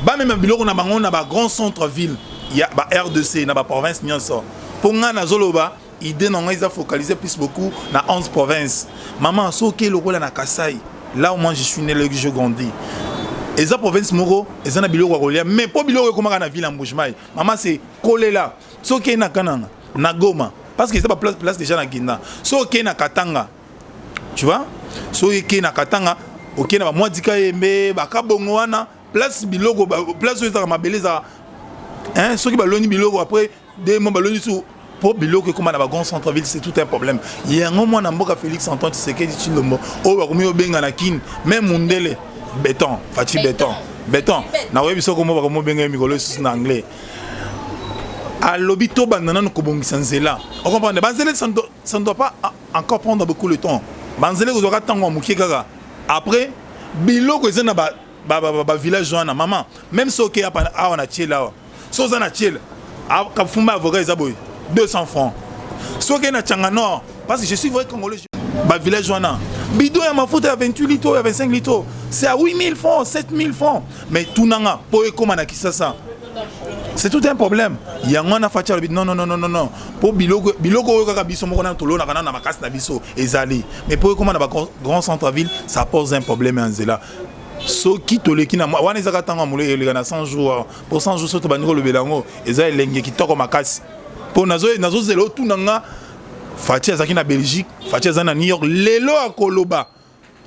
bamema biloko na bango na bagrand centre ville ya ba RDC, na baprovince nyonso. Mpo ngai nazoloba, idée na ngai eza focaliser plus beaucoup na 11 provinces. Mama, soki lokola na Kasai, là où moi je suis né, là où je grandis, eza province moko eza na biloko ya kolia, mais mpo biloko ekomaka na ville ya Mbujimayi, mama, c'est kolela. Soki okei na Kananga, na Goma, parce que eza baplace place déjà na Kinda. Soki okei na Katanga, tu vois, soki okei na Katanga, okei na bamwadika yembe, bakabongo wana, place biloko, place oyo ezalaka mabele ezalaka, hein, soki baloni biloko, après 2 mois baloni su. Mpo biloko ekóma na bagrand centre ville, c'est tout un problème. Yango mwana mboka Félix Antoine Tshisekedi Tshilombo, oyo bakomi obenga na Kine même mundele béton, Fatshi béton, béton. Nakoyebi soko mo bakomi obenga ye mikolo lisusu na anglais. Alobi tobanda nanu kobongisa nzela. Ocomprendre? Banzela, ça ne doit pas encore prendre beaucoup le temps. Banzela ekozwaka ntango ya moke kaka. Après, biloko eza na bavillage wana, mama, même soki awa na Tiele, awa so oza na Tiele, kafumba avocat eza boye 200 francs. Soki na Tianga Nord, parce que je suis vrai Congolais, bavillage wana, bidon ya mafuta ya 28 litres, ya 25 litres, c'est à 8000 francs, 7000 francs. Mais tunanga, mpo ekóma na Kisasa, c'est tout un problème. Yango wana Fatshi alobi: non, non, non, non, non, non, mpo biloko, biloko oyo kaka biso moko nano tolonaka nano na makasi na biso ezali, mais mpo ekóma na bagrand centre ville, ça pose un problème ya nzela. Soki toleki na wana, ezaka ntango ya molai, eleka na 100 jours. Po 100 jours, soki tobandi kolobela yango, eza elenge kitoko makasi. Mpo nazozela otuna nga. Fatshi azalaki na Belgique, Fatshi aza na New York lelo, akoloba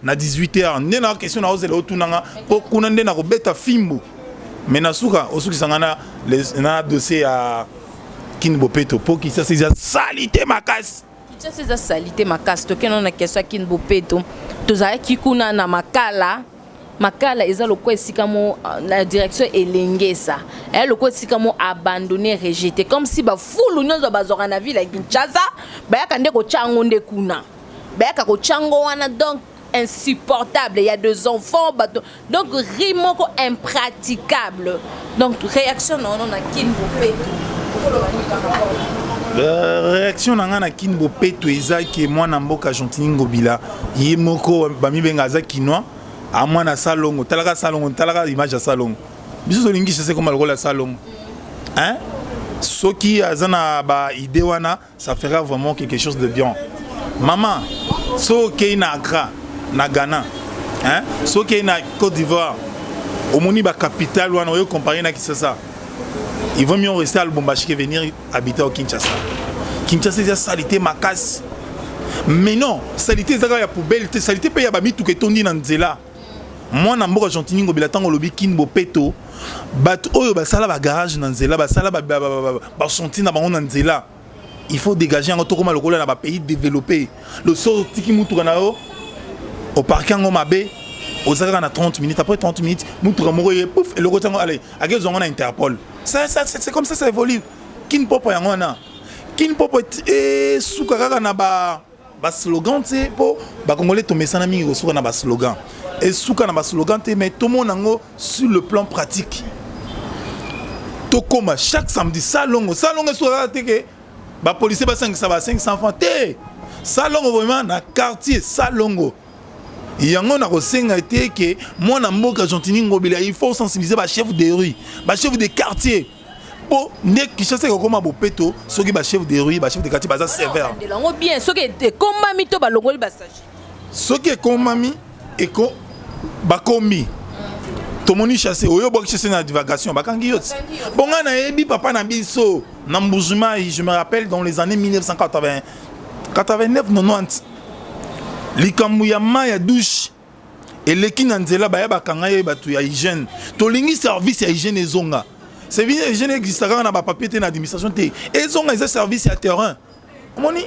na 18 heures nde na question naozela otuna nga, mpo kuna nde nakobeta fimbu. Mais na suka, osukisa nga na dossier ya Kin Bopeto, mpo Kinshasa eza saleté makasi. Kinshasa eza saleté makasi. Tokende na question ya Kin Bopeto. Tozalaki kuna na Makala. Makala eza lokola esika mo na direction Elengesa, eya lokola esika mo abandonné, rejeté, comme si bafulu nyonso bazwaka na ville ya Kinshasa bayaka nde kotya yango nde kuna, bayaka kotya yango wana. Donc insupportable, il y a des enfants, bato, donc rue moko impraticable. Donc réaction na ono na Kin Bopeto, okoloba nini par rapport? Réaction na ngai na Kin Bopeto eza ke mwana mboka Gentiny Ngobila, ye moko bamibenga aza Kinois, amwana Salongo. Talaka Salongo, talaka image ya Salongo. Biso tolingi chase koma lokola Salongo, hein? Soki aza na baidée wana, ça fera vraiment quelque chose de bien. Mama, so okei na Accra na Ghana, hein? So okei na Côte d'Ivoire, omoni bacapitale wana, oyo comparer na Kinshasa, il vaut mieux rester à Lubumbashi que venir habiter au Kinshasa. Kinshasa eza saleté makasi. Mais non, saleté eza kaka ya poubelle te, saleté mpe ya bamituka etondi na nzela. Mwana mboka Gentiny Ngobila, ntango olobi Kin Bopeto, bato oyo basala bagarage na nzela, basala bachantier na bango na nzela, il faut dégager yango. Tokóma lokola na bapays développé. Le so otiki mutuka na yo, oparke yango mabe, oza kaka na 30 minutes. Après 30 minutes, mutuka moko ye, pouf, eloko ntango ale akezwa yango na Interpol. Ça, ça, c'est comme ça, ça évolue. Kin propre yango wana. Kin propre esuka kaka na ba baslogan te, mpo bakongolais tomesana mingi kosuka na baslogan. Esuka na baslogan te, mais tomona yango sur le plan pratique. Tokóma chaque samedi salongo. Salongo esuka kaka te ke bapolicier basangisa ba 500 francs te. Salongo vraiment na quartier, salongo yango. Nakosenga te ke mwana mboka Gentiny Ngobila, il faut sensibiliser bachef de rue, bachef de quartier, mpo nde Kinshasa ekokóma bopeto soki bachef de rue, bachef de quartier baza sévère. Yango bien, soki ekombami to balongoli basachet. Soki ekombami, eko bakombi, tomoni chasse oyo obwaki chasse na divagation, bakangi yo ti. Bon, ngai nayebi papa na biso na Mbujimai, je me rappelle, dans les années 1980, 89, 90, likambo ya mai ya douche eleki na nzela, baya bakanga ye bato ya hygiène. Tolingi service ya hygiène ezonga. Service ya hygiène existe kaka na bapapier te, na administration te, ezonga, eza service ya terrain. Omoni,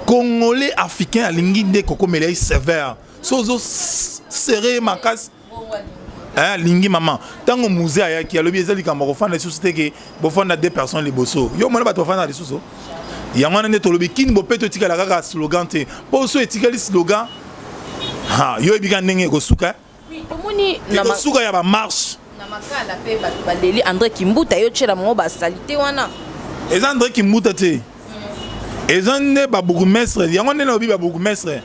Congolais, Africain alingi nde kokomela ye sévère. So ozoserrer ye makasi, alingi mama. Ntango Mzee ayaki, alobi eza likambo ya kofanda lisusu te ke bofanda deux personnes liboso. Yo mona bato bafanda lisusu. Yango wana nde tolobi Kin bopeto etikala kaka slogan te, mpo so etikali slogan, yo oyebika ndenge ekosuka. Tomoni ekosuka ya bamarche. Na Makala mpe bato baleli André Kimbuta, yo tiela bango basali te wana. Eza André Kimbuta te, eza nde babourgmestre. Yango nde nalobi babourgmestre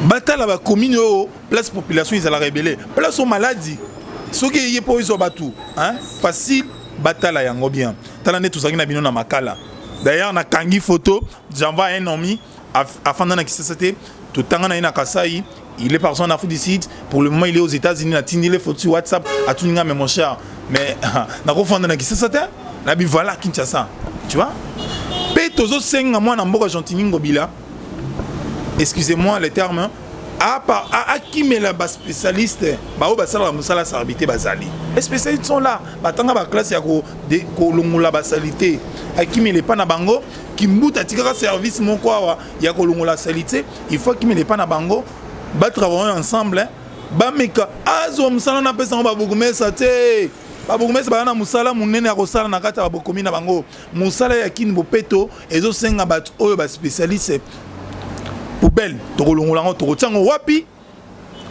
batala bacommune oyo place population ezalaka ebele, place oyo maladi soki eye mpo ezwa bato facile, batala yango bien. Tala nde tozalaki na bino na Makala. D'ailleurs nakangi photo, j'envoie un ami afanda na Kisasa te, totanga na ye na Kasai. Il est parti en Afrique du Sud, pour le moment il est aux États-Unis. Natindi les photos sur WhatsApp, atuni nga: «Mais mon cher, mais nakofanda na Kisasa te?» Nabi: «Voilà Kinshasa, tu vois.» Mpe tozosenga mwana mboka Gentiny Ngobila, excusez-moi le terme, akimela baspécialiste baoyo basalaka mosala salubrité. Bazali, les spécialistes sont là, batanga baclasse ya kolongola basaleté. Akimela epa na bango. Kimbuta atikaka service moko awa ya kolongola saleté, il faut akimela epa na bango, batravaille ensemble, bameka azwa mosala. Napesa yango babourgmestre te. Babourgmestre baza na mosala monene ya kosala na kati ya babokomi na bango. Mosala ya Kin bopeto ezosenga bato oyo baspécialiste. Poubelle, tokolongola yango, tokotia yango wapi?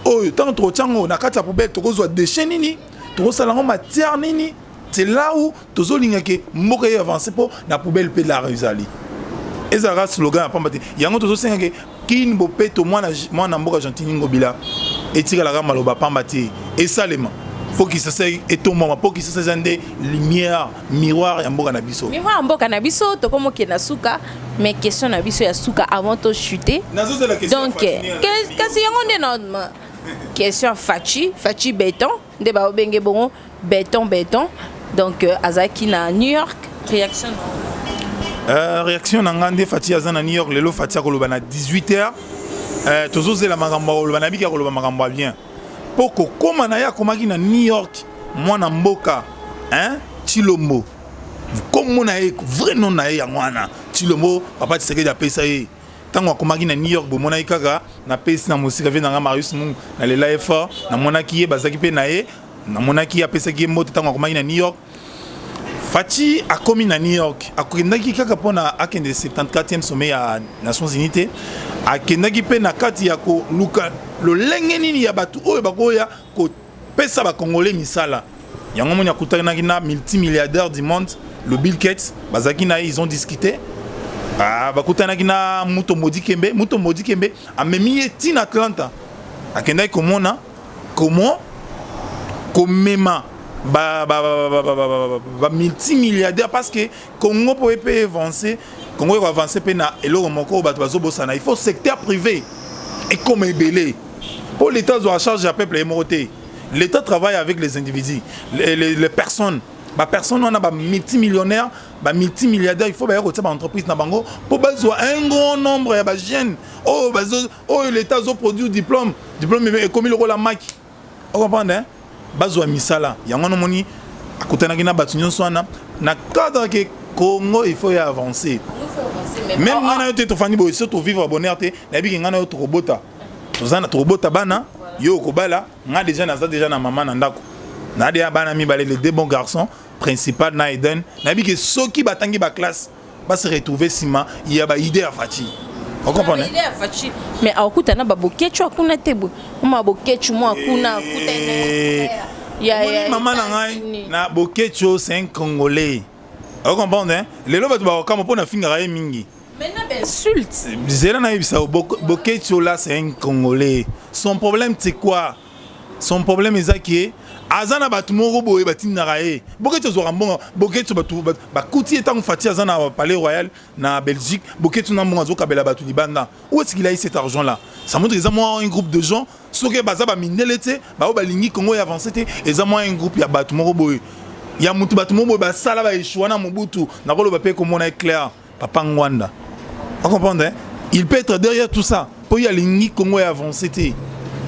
Oyo ntango tokotia yango na kati ya poubelle, tokozwa déchet nini? Tokosala yango matière nini? C'est là où tozolinga ke mboka ye avance, mpo na poubelle mpe lar ezali, ezalaka slogan ya pamba te. Yango tozosenga ke Kin bopeto, mwana mboka Gentiny Ngobila, etikalaka maloba pamba te, esalema mpo Kisasa etombwama, mpo Kisasa eza nde lumière, miroir ya mboka na biso. Miroir ya mboka na biso. Tokomokenda suka, mais question na biso ya suka avant tochute. Donc kasi yango nde na question Fatshi, Fatshi Béton nde baobenge bongo, béton, béton. Donc azalaki na New York, réaction? Réaction na nga nde Fatshi aza na New York lelo. Fatshi akoloba na 18 heures. Tozozela makambo akoloba. Nabiki akoloba makambo ya bien, mpo kokóma na ye, akomaki na New York, mwana mboka, hein? Tshilombo, kombo na ye, vrai nom na ye yango wana, Tshilombo. Papa Tshisekedi apesa ye. Ntango akomaki na New York, bomonaki kaka napesi na mosika vie nanga Marius Mungu, nalela ye fort. Namonaki ye, bazalaki mpe na ye, namonaki ye, apesaki ye mbote ntango akomaki na New York. Fatshi akomi na New York, akendaki kaka mpona akende 74e sommet ya Nations Unies te, akendaki mpe na kati ya koluka lolenge nini ya bato oyo bakoya kopesa bakongolais misala. Yango moni akutanaki na multimilliardaire du monde, le Bill Gates, bazalaki na ye, ils ont discuté. Ah, bakutanaki na Mutombo Dikembe. Mutombo Dikembe amemi ye ntina Atlanta, akendaki komona comment komema ba multimilliardaire, parce que Congo mpo epe avance, Congo eko avance mpe na eloko moko oyo bato bazobosana: il faut secteur privé ekoma ebele, mpo l'État azwa charge ya peuple ye moko te. L'État travaille avec les individus, les personnes. Bapersonne wana, bamultimillionnaire, bamultimilliardaire, il faut baya kotia baentreprise na bango mpo bazwa un grand nombre ya bajeune oyo oyo l'État azoproduire diplôme. Diplôme ekomi lokola maki, ocomprendre, hein? Bazwa misala. Yango wana omoni akutanaki na bato nyonso wana na cadre ke Congo il faut ya avancer. Même ngai na yo te, tofandi boye, so tovivre bonheur te. Nayebi ke ngai na yo tokobota, tokobota bana, yo okobala, nga déjà naza déjà na mama na ndako. Nadia bana mibale, les deux bons garçons, principal na Eden. Nayebi ke soki batangi ba classe, ba se retrouver nsima ya ba idée ya Fatshi. Ocomprendre? Idée ya Fatshi, mais akuta na babokecu akuna te boye, oma bokecu mo akuna akuta. Ya mama na ngai na Bokecu, c'est un Congolais, ocomprendre, hein? Lelo bato bakokama mpo nafingaka ye mingi. Maintenant bainsulte. Zela nayebisa, Bokecu là, c'est un Congolais. Son problème, c'est quoi? Son problème eza ke aza na bato moko boye batindaka ye. Bokecu azwaka mbongo. Bokecu, bato bakuti ye ntango Fatshi aza na Palais Royal na Belgique. Bokecu na mbongo azokabela bato libanda. Où est-ce qu'il a eu cet argent là? Ça montre eza mwa un groupe de gens, soki baza bamindele te, bao balingi Congo ya avance te. Eza mwa un groupe ya bato moko boye, ya mutu, bato moko boye basala baéchouer na Mobutu. Nakoloba mpe komona clair, papa Ngwanda, ocomprendre, hein? Il peut être derrière tout ça mpo ye alingi Congo ya avance te,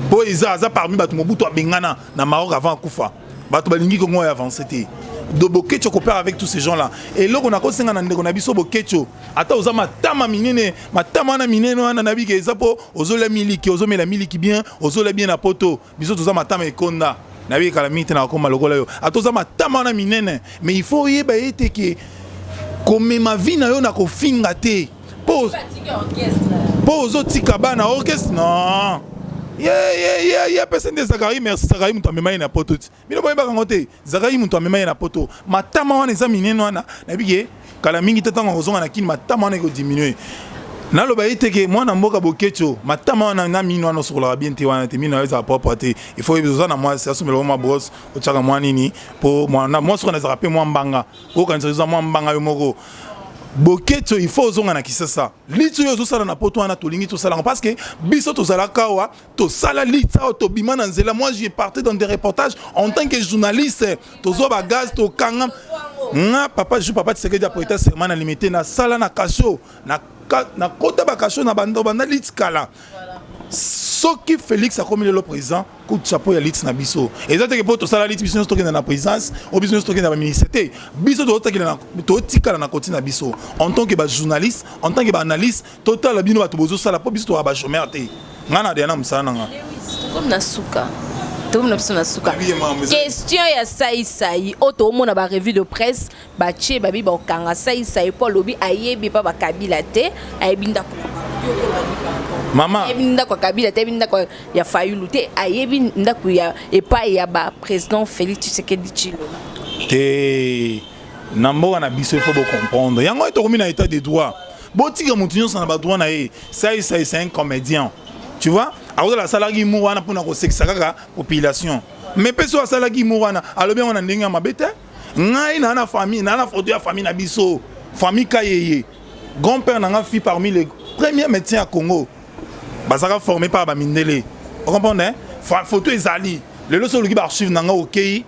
mpo eza aza parmi bato Mobutu abengana na Maroc avant akufa. Bato balingi Congo ya avance te. Do Bokecho coopère avec tous ces gens là. Eloko nakosenga na ndeko na biso Bokecho, ata oza matama minene, matama wana minene wana, nabike eza mpo ozolia miliki, ozomela miliki bien, ozolia bien na Poto. Biso toza matama ekonda, nayebi kala mingi te na kokoma lokola yo. Ata oza matama wana minene, mais il faut oyeba ete ke komema vie na yo na kofinga te, mpo ozotika bana orchestre. Non, ye ye ye ye apesa nde Zakari. Merci Zakari, moto amema ye na Poto. Ti bino boyebaka yango te. Zakari moto amema ye na Poto. Matama wana eza minene wana, nayebi ke kala mingi te, ntango akozonga na Kini, matama wana ekodiminuer. Naloba ye te ke mwana mboka Bokeco, matama wana na mino wana, osokolaka bien te wana te, mino ezala propre te. Il faut oza na mwasi, asomela mwa brosse, otiaka mwa nini, mpo mwasi wana ezalaka mpe mwa mbanga, okanisa eza mwa mbanga yo moko. Bokeco, il faut ozonga na Kisasa. Lutte oyo ozosala na Poto wana, tolingi tosala yango, parce que biso tozalaka awa, tosala lutte awa, tobima na nzela. Moi, j'ai parti dans des reportages en tant que journaliste, tozwa bagaz, tokanga nga papa ju papa Tshisekedi aprêter serment na Limité, nasala na cachot, nakota bacachot na banda banda lutte kala. Soki Félix akomi lelo président, coup de chapeau ya lutte na biso. Eza teke mpo tosala lutte, biso nyonso tokende na présidence, o biso nyonso tokende na baministère te. Biso totikala na koti na biso en tant que bajournaliste, en tant que baanalyste, totala bino bato bozosala, mpo biso toka bachômeur te. Ngai na deya na mosala na nga. Tokomi na suka, tokomi na biso na suka. Question ya Saisai oyo toomona barevue de presse batie, babi bakokanga Saisai mpo alobi ayebi mpa bakabila te, ayebi ndako. Mama. Ayebi ndako ya Kabila te, ayebi ndako ya Fayulu te, ayebi ndako ya epai ya baprésident Félix Tshisekedi Tshilombo. Te, na mboka na biso, il faut bocomprendre yango. Tokomi na état de droit, botika motu nyonso na badroit na ye. Sai Sai, c'est un comédien, tu vois. Akozala asalaki humour wana mpona kosekisa kaka population, mais mpe so asalaki humour wana, alobi yango na ndenge ya mabe te. Ngai naa na famille, naa na photo ya famille na biso, famille Kayeye. Grand père na nga fut parmi les premiers médecins ya Congo, bazalaka formé par bamindele, ocomprendre, hein? Photo ezali lelo. So oluki baarchive na nga, okei,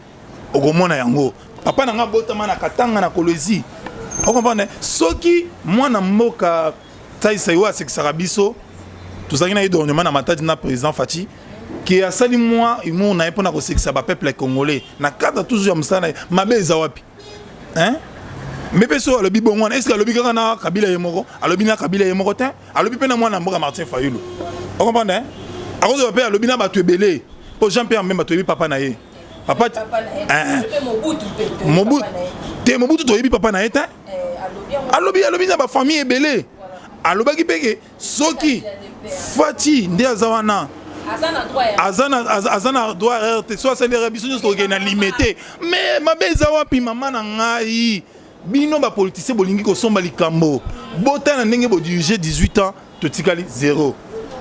okomona yango. Papa na nga botama na Katanga, na Kolwezi, ocomprendre. Soki mwana mboka Saisai oyo asekisaka biso, tozalaki na ye dernièrement na Matadi na président Fatshi, ke asali mwa humour na ye mpona kosekisa bapeuple congolais na cadre toujours ya mosala na ye, mabe eza wapi, hein? Mbe mpe so alobi bongo wana, est-ce alobi kaka na Kabila ye moko? Alobi na Kabila ye moko te, alobi mpe na mwana mboka Martin Fayulu, ocomprendre, hein? Akozwa mpe alobi na bato ebele, mpo Jean Pierre Mbemba, toyebi papa na ye, papa Mobutu te. Mobutu, toyebi papa na ye te. Alobi na bafamille ebele. Alobaki mpe ke soki Fatshi nde aza wana, aza na droit erreur te. So asali erreur, biso nyonso tokokende na Limete. Mais mabe eza wapi, mama na ngai? Bino bapoliticien bolingi kosomba likambo. Botala ndenge bodirige 18 ans, totikali zéro.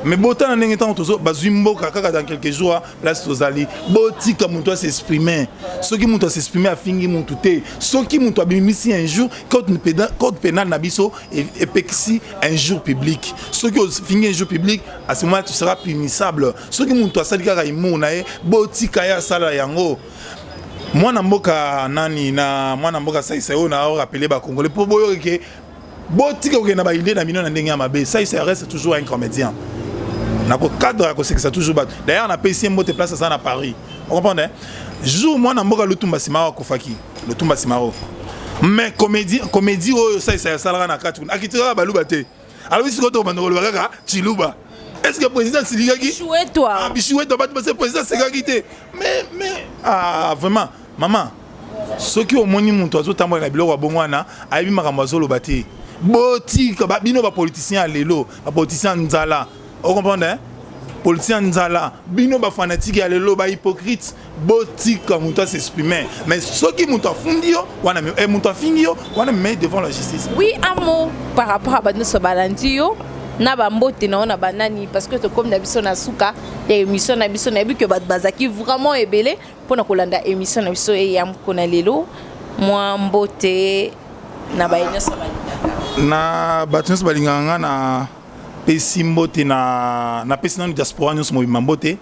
Mais botala ndenge ntango bazwi mboka kaka dans quelques jours, place tozali. Botika moto as'exprime. Soki moto as'exprime, afingi motu te. Soki moto abimisi injure, code pénal na biso epekisi injure publique. Soki ofingi injure publique, à ce moment tu seras punissable. Soki moto asali kaka humour na ye, botika ye asala yango. Mwana mboka nani na mwana mboka Saisai oyo na rappeler bacongolais mpo boyoke, botika kokende na baidée na bino na ndenge ya mabe. Saisai reste toujours un comédien na cadre ya kosekisa toujours bato. D'ailleurs, napesi ye mbote place aza na Paris, ocomprendre. Jour mwana mboka Lutumba Simaro akufaki, Lutumba Simaro, mais comédie, comédie oyo Saisai asalaka na kati kuna, akiti kaka baluba te. Alobi sikoyo tokobanda koloba kaka Chiluba. Est ce que président asilikaki? Bishuetwa. Ah, bishuetwa, bato base président asekaki te. Mais ah, vraiment, mama, soki omoni moto azotambola na biloko ya bongo wana, ayebi makambo azoloba te. Botika bino bapoliticien ya lelo, bapoliticien ya nzala, ocomprendre, hein? Politicien ya nzala, bino bafanatike ya lelo, bahypocrite, botika moto as'exprime. Mais soki moto afundi yo wana, eh, moto afingi yo wana, mais devant la justice. Oui, un mot par rapport à bato nyonso balandi yo, na bambote na yo na banani, parce que tokomi na biso na suka ya émission na biso. Nayebi ke bato bazalaki vraiment ebele mpona kolanda émission na biso eya mokona lelo. Mwa mbote na baye nyonso balingaka. Na bato nyonso balingaka nga, na pesi mbote na napesi nanu diaspora nyonso mobimba mbote.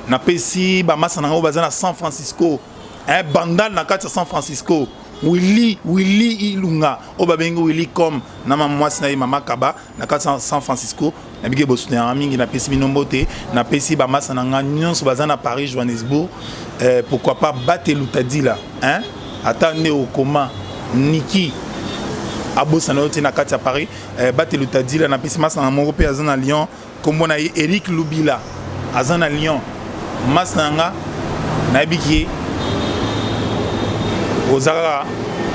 Napesi bamasa na ngai oyo baza na San Francisco, eh, Bandal, na kati ya San Francisco, Willi, Willi Ilunga oyo babengi Willi Com, na mama mwasi na ye, mama Kaba, na kati ya San Francisco. Nabiki bosutena mingi, napesi bino mbote. Napesi bamasa na ngai nyonso baza na Paris, Johannesburg, eh, pourquoi pas Batelutadila, hein? Ata nde okoma Niki abosana yo te na kati ya Paris, eh, Batelutadila. Napesi masa na moko mpe aza na Lyon, nkombo na ye Eric Lubila, aza na Lyon, masa na nga. Nayebiki ye, oza kaka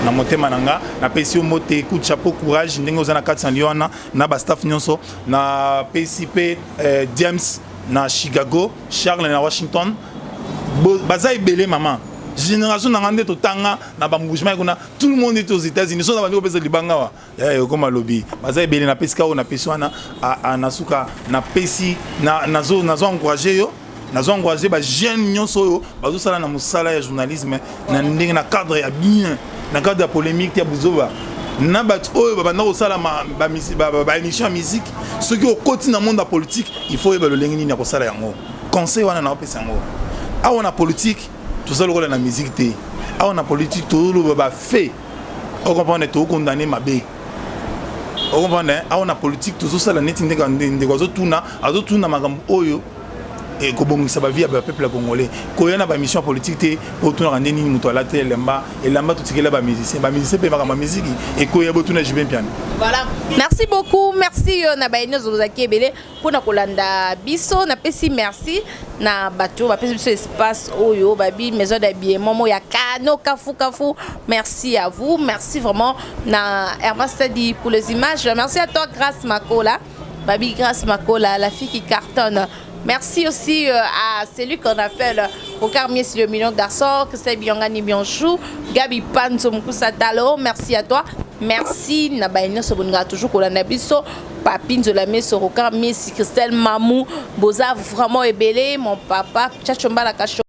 na motema na nga. Napesi yo mbote, coup de chapeau, courage ndenge oza na kati na Lyon wana na bastaff nyonso. Napesi mpe, eh, James na Chicago, Charles na Washington. Baza ebele, mama. Génération na nga nde totanga na bambougements kuna, tout le monde est aux États-Unis. So na bandi kopesa libanga wa okoma lobi, baza ebele. Napesi kaka oyo napesi wana. Na suka, napesi, nazo encourage yo, nazo encourage bajeune nyonso oyo bazosala na mosala ya journalisme na ndenge na cadre ya bien, na cadre ya polémique te, ya buzoba, na bato oyo babanda kosala baémission ya musique. Soki okoti na monde ya politique, il faut oyeba lolenge nini ya kosala yango. Conseil wana naopesa yango. Awa na politique, toza lokola na musique te. Awa na politique, tozoloba bafaits, ocomprendre, tokondane mabe, ocomprendre. Awa na politique, tozosala neti ndenge ndeko azotuna makambo oyo ekobongisa bavie ya bapeuple ya congolais. Koya na bamission ya politique te po otunaka nde nini moto alati elamba. Elamba totikela bamusicien, bamusicien mpe makambo ya misiki ekoya, botuna Jubin Piano. Voilà, merci beaucoup, merci na baye nyonso bozalaki ebele mpona kolanda biso. Napesi merci na bato bapesi biso espace oyo babi maison d'habillement mo ya kano kafu kafu. Merci à vous, merci vraiment na Hermas Tadi pour les images. Merci à toi, Grâce Makola, babi Grâce Makola, la fille qui cartonne. Merci aussi à celui qu'on appelle Rocard Mies, le million garçon, Christelle Biongani Bianchou, Gabi Panzo Moukusa Talo, merci à toi. Merci na baye nyonso boninga toujours kolanda biso. Papi Nzola Meso, Rocard Mies, Christelle Mamou, boza vraiment ebele, mon papa Tchachombala Kacho.